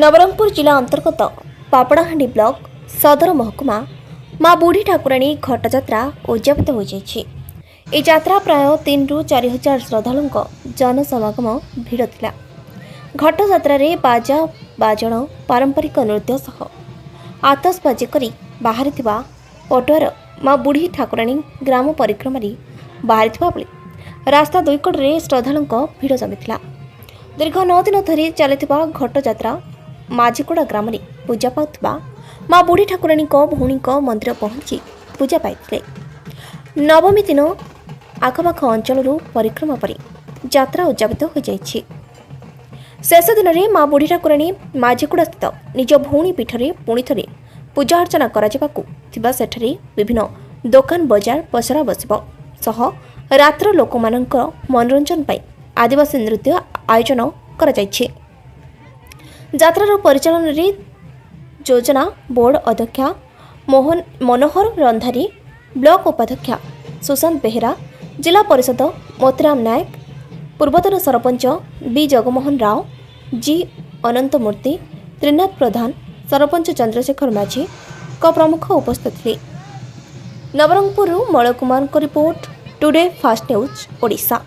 ନବରଙ୍ଗପୁର ଜିଲ୍ଲା ଅନ୍ତର୍ଗତ ପାପଡ଼ାହାଣ୍ଡି ବ୍ଲକ ସଦର ମହକୁମା ମା ବୁଢ଼ୀ ଠାକୁରାଣୀ ଘଟଯାତ୍ରା ଉଦଯାପିତ ହୋଇଯାଇଛି। ଏହି ଯାତ୍ରା ପ୍ରାୟ 3ରୁ 4 ହଜାର ଶ୍ରଦ୍ଧାଳୁଙ୍କ ଜନସମାଗମ ଭିଡ଼ ଥିଲା। ଘଟଯାତ୍ରାରେ ବାଜା ବାଜଣ, ପାରମ୍ପରିକ ନୃତ୍ୟ ସହ ଆତସବାଜି କରି ବାହାରିଥିବା ପଟୁଆର ମା ବୁଢ଼ୀ ଠାକୁରାଣୀ ଗ୍ରାମ ପରିକ୍ରମାରେ ବାହାରିଥିବା ବେଳେ ରାସ୍ତା ଦୁଇକଡ଼ରେ ଶ୍ରଦ୍ଧାଳୁଙ୍କ ଭିଡ଼ ଜମିଥିଲା। ଦୀର୍ଘ 9 ଦିନ ଧରି ଚାଲିଥିବା ଘଟଯାତ୍ରା ମାଝିକୁଡ଼ା ଗ୍ରାମରେ ପୂଜା ପାଉଥିବା ମା ବୁଢ଼ୀ ଠାକୁରାଣୀଙ୍କ ଭଉଣୀଙ୍କ ମନ୍ଦିର ପହଞ୍ଚି ପୂଜା ପାଇଥିଲେ। ନବମୀ ଦିନ ଆଖପାଖ ଅଞ୍ଚଳରୁ ପରିକ୍ରମା ପରେ ଯାତ୍ରା ଉଦଯାପିତ ହୋଇଯାଇଛି। ଶେଷ ଦିନରେ ମା ବୁଢ଼ୀ ଠାକୁରାଣୀ ମାଝିକୁଡ଼ାସ୍ଥିତ ନିଜ ଭଉଣୀ ପୀଠରେ ପୁଣିଥରେ ପୂଜା ଅର୍ଚ୍ଚନା କରାଯିବାକୁ ଥିବା ସେଠାରେ ବିଭିନ୍ନ ଦୋକାନ ବଜାର ପସରା ବସିବ ସହ ରାତ୍ର ଲୋକମାନଙ୍କ ମନୋରଞ୍ଜନ ପାଇଁ ଆଦିବାସୀ ନୃତ୍ୟ ଆୟୋଜନ କରାଯାଇଛି। ଯାତ୍ରାର ପରିଚାଳନାରେ ଯୋଜନା ବୋର୍ଡ ଅଧ୍ୟକ୍ଷା ମୋହନ ମନୋହର ରନ୍ଧାରୀ, ବ୍ଲକ ଉପାଧ୍ୟକ୍ଷା ସୁଶାନ୍ତ ବେହେରା, ଜିଲ୍ଲା ପରିଷଦ ମୋତିରାମ ନାୟକ, ପୂର୍ବତନ ସରପଞ୍ଚ ବି ଜଗମୋହନ ରାଓ, ଜି ଅନନ୍ତମୂର୍ତ୍ତି, ତ୍ରିନାଥ ପ୍ରଧାନ, ସରପଞ୍ଚ ଚନ୍ଦ୍ରଶେଖର ମାଝୀଙ୍କ ପ୍ରମୁଖ ଉପସ୍ଥିତ ଥିଲେ। ନବରଙ୍ଗପୁରରୁ ମଳୟ କୁମାରଙ୍କ report, today fast news, Odisha.